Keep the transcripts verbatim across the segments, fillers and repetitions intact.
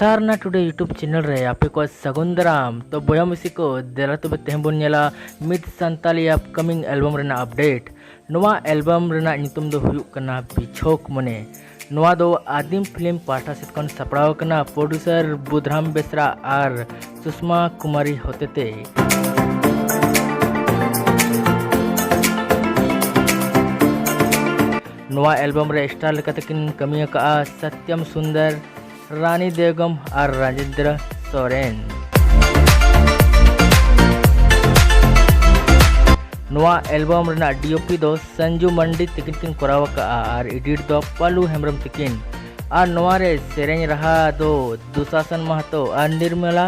ᱛᱟᱨᱱᱟ ᱴᱩᱰᱮ YouTube channel ᱨᱮ ᱟᱯᱮ ᱠᱚ ᱥᱟᱹᱜᱩᱱ ᱫᱟᱨᱟᱢ᱾ ᱛᱚ ᱵᱚᱭᱦᱟ ᱢᱤᱥᱤ ᱠᱚ, ᱫᱮᱞᱟ ᱛᱚᱵᱮ ᱛᱮᱦᱮᱧ ᱵᱚᱱ ᱧᱮᱞᱟ ᱢᱤᱫ ᱥᱟᱱᱛᱟᱞᱤ ᱟᱯᱠᱟᱢᱤᱝ ᱮᱞᱵᱟᱢ ᱨᱮᱱᱟᱜ ᱟᱯᱰᱮᱴ᱾ ᱱᱚᱣᱟ ᱮᱞᱵᱟᱢ ᱨᱮᱱᱟᱜ ᱧᱩᱛᱩᱢ ᱫᱚ ᱦᱩᱭᱩᱜ ᱠᱟᱱᱟ ᱵᱤᱪᱷᱚᱠ ᱢᱚᱱᱮ᱾ ᱱᱚᱣᱟ ᱫᱚ ᱟᱫᱤᱢ ᱯᱷᱤᱞᱢ ᱯᱟᱦᱴᱟ ᱥᱮᱫ ᱠᱷᱚᱱ ᱥᱟᱯᱲᱟᱣ ᱟᱠᱟᱱᱟ, ᱯᱨᱚᱰᱭᱩᱥᱟᱨ ᱵᱩᱫᱷᱨᱟᱢ ᱵᱮᱥᱨᱟ ᱟᱨ ᱥᱩᱥᱢᱟ ᱠᱩᱢᱟᱨᱤ ᱦᱚᱛᱮᱛᱮ᱾ ᱱᱚᱣᱟ ᱮᱞᱵᱟᱢ ᱨᱮ ᱥᱴᱟᱨ ᱞᱮᱠᱟᱛᱮ ᱠᱤᱱ ᱠᱟᱹᱢᱤ ᱟᱠᱟᱫᱼᱟ ᱥᱟᱛᱭᱟᱢ ᱥᱩᱱᱫᱚᱨ, ᱨᱟᱱᱤ ᱵᱮᱜᱚᱢ ᱟᱨ ᱨᱟᱡᱮᱱᱫᱨᱚ ᱥᱚᱨᱮᱱ᱾ ᱱᱚᱣᱟ ᱮᱞᱵᱟᱢ ᱨᱮᱱᱟᱜ ᱰᱤᱳᱯᱤ ᱫᱚ ᱥᱟᱱᱡᱩ ᱢᱟᱱᱰᱤ ᱛᱟᱹᱠᱤᱱ ᱠᱤᱱ ᱠᱚᱨᱟᱣ ᱟᱠᱟᱫᱼᱟ ᱟᱨ ᱮᱰᱤᱴ ᱫᱚ ᱯᱟᱞᱩ ᱦᱮᱢᱵᱨᱚᱢ ᱛᱟᱹᱠᱤᱱ᱾ ᱟᱨ ᱱᱚᱣᱟ ᱨᱮ ᱥᱮᱨᱮᱧ ᱨᱟᱦᱟ ᱫᱚ ᱫᱩᱥᱟᱥᱚᱱ ᱢᱟᱦᱟᱛᱚ ᱟᱨ ᱱᱤᱨᱢᱚᱞᱟ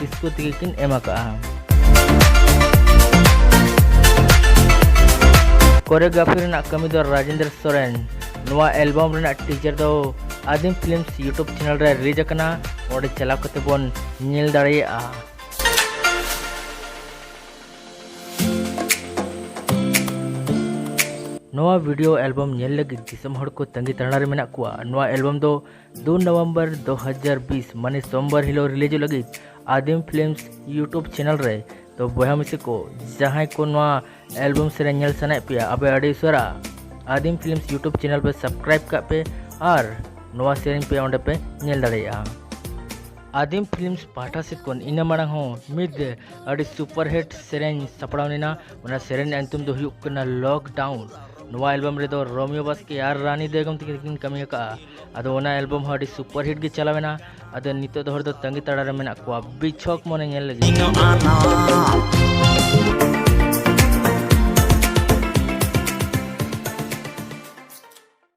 ᱠᱤᱥᱠᱩ ᱛᱟᱹᱠᱤᱱ ᱠᱤᱱ ᱮᱢ ᱟᱠᱟᱫᱼᱟ᱾ ᱠᱳᱨᱤᱭᱳᱜᱨᱟᱯᱷᱤ ᱨᱮᱱᱟᱜ ᱠᱟᱹᱢᱤ ᱫᱚ ᱨᱟᱡᱮᱱᱫᱨᱚ ᱥᱚᱨᱮᱱ᱾ ᱱᱚᱣᱟ ᱮᱞᱵᱟᱢ ᱨᱮᱱᱟᱜ ᱴᱤᱡᱟᱨ ᱫᱚ ᱟᱫᱤᱢ ᱯᱷᱤᱞᱢᱥ YouTube ᱪᱮᱱᱮᱞ ᱨᱮ ᱨᱤᱞᱤᱡᱽ ᱟᱠᱟᱱᱟ, ᱚᱸᱰᱮ ᱪᱟᱞᱟᱣ ᱠᱟᱛᱮ ᱵᱚᱱ ᱧᱮᱞ ᱫᱟᱲᱮᱭᱟᱜᱼᱟ᱾ ᱱᱚᱣᱟ ᱵᱷᱤᱰᱤᱭᱳ ᱮᱞᱵᱟᱢ ᱧᱮᱞ ᱞᱟᱹᱜᱤᱫ ᱫᱤᱥᱚᱢ ᱦᱚᱲ ᱠᱚ ᱛᱟᱺᱜᱤ ᱛᱟᱲᱟ ᱨᱮ ᱢᱮᱱᱟᱜ ᱠᱚᱣᱟ᱾ ᱱᱚᱣᱟ ᱮᱞᱵᱟᱢ ᱫᱚ ᱫᱩ ᱱᱚᱵᱷᱮᱢᱵᱚᱨ ᱫᱩ ᱦᱟᱡᱟᱨ ᱵᱤᱥ, ᱢᱟᱱᱮ ᱥᱳᱢᱵᱟᱨ ᱦᱤᱞᱳᱜ ᱨᱤᱞᱤᱡᱚᱜ ᱞᱟᱹᱜᱤᱫ ᱟᱫᱤᱢ ᱯᱷᱤᱞᱢᱥ YouTube ᱪᱮᱱᱮᱞ ᱨᱮ᱾ ᱛᱚ ᱵᱚᱭᱦᱟ ᱢᱤᱥᱤ ᱠᱚ, ᱡᱟᱦᱟᱸᱭ ᱠᱚ ᱱᱚᱣᱟ ᱮᱞᱵᱟᱢ ᱥᱮᱨᱮᱧ ᱧᱮᱞ ᱥᱟᱱᱟᱭᱮᱫ ᱯᱮᱭᱟ, ᱟᱯᱮ ᱟᱹᱰᱤ ᱩᱥᱟᱹᱨᱟ ᱟᱫᱤᱢ ᱯᱷᱤᱞᱢᱥ YouTube ᱪᱮᱱᱮᱞ ᱯᱮ ᱥᱟᱵᱥᱠᱨᱟᱭᱤᱵ ᱠᱟᱜ ᱯᱮ ᱟᱨ ᱱᱚᱣᱟ ᱥᱮᱨᱮᱧ ᱯᱮ ᱚᱸᱰᱮ ᱯᱮ ᱧᱮᱞ ᱫᱟᱲᱮᱭᱟᱜᱼᱟ᱾ ᱟᱫᱤᱢ ᱯᱷᱤᱞᱢᱥ ᱯᱟᱦᱴᱟ ᱥᱮᱫ ᱠᱷᱚᱱ ᱤᱱᱟᱹ ᱢᱟᱲᱟᱝ ᱦᱚᱸ ᱢᱤᱫ ᱟᱹᱰᱤ ᱥᱩᱯᱟᱨ ᱦᱤᱴ ᱥᱮᱨᱮᱧ ᱥᱟᱯᱲᱟᱣ ᱞᱮᱱᱟ᱾ ᱚᱱᱟ ᱥᱮᱨᱮᱧ ᱨᱮᱱᱟᱜ ᱧᱩᱛᱩᱢ ᱫᱚ ᱦᱩᱭᱩᱜ ᱠᱟᱱᱟ ᱞᱚᱠᱰᱟᱣᱩᱱ᱾ ᱱᱚᱣᱟ ᱮᱞᱵᱟᱢ ᱨᱮᱫᱚ ᱨᱳᱢᱤᱭᱳ ᱵᱟᱥᱠᱮ ᱟᱨ ᱨᱟᱱᱤ ᱵᱮᱜᱚᱢ ᱛᱟᱹᱠᱤᱱ ᱠᱤᱱ ᱠᱟᱹᱢᱤ ᱟᱠᱟᱫᱼᱟ᱾ ᱟᱫᱚ ᱚᱱᱟ ᱮᱞᱵᱟᱢ ᱦᱚᱸ ᱟᱹᱰᱤ ᱥᱩᱯᱟᱨ ᱦᱤᱴ ᱜᱮ ᱪᱟᱞᱟᱣᱮᱱᱟ᱾ ᱟᱫᱚ ᱱᱤᱛᱚᱜ ᱫᱚ ᱦᱚᱲ ᱫᱚ ᱛᱟᱺᱜᱤ ᱛᱟᱲᱟ ᱨᱮ ᱢᱮᱱᱟᱜ ᱠᱚᱣᱟ ᱵᱤᱪᱷᱚᱠ ᱢᱚᱱᱮ ᱧᱮᱞ ᱞᱟᱹᱜᱤᱫ᱾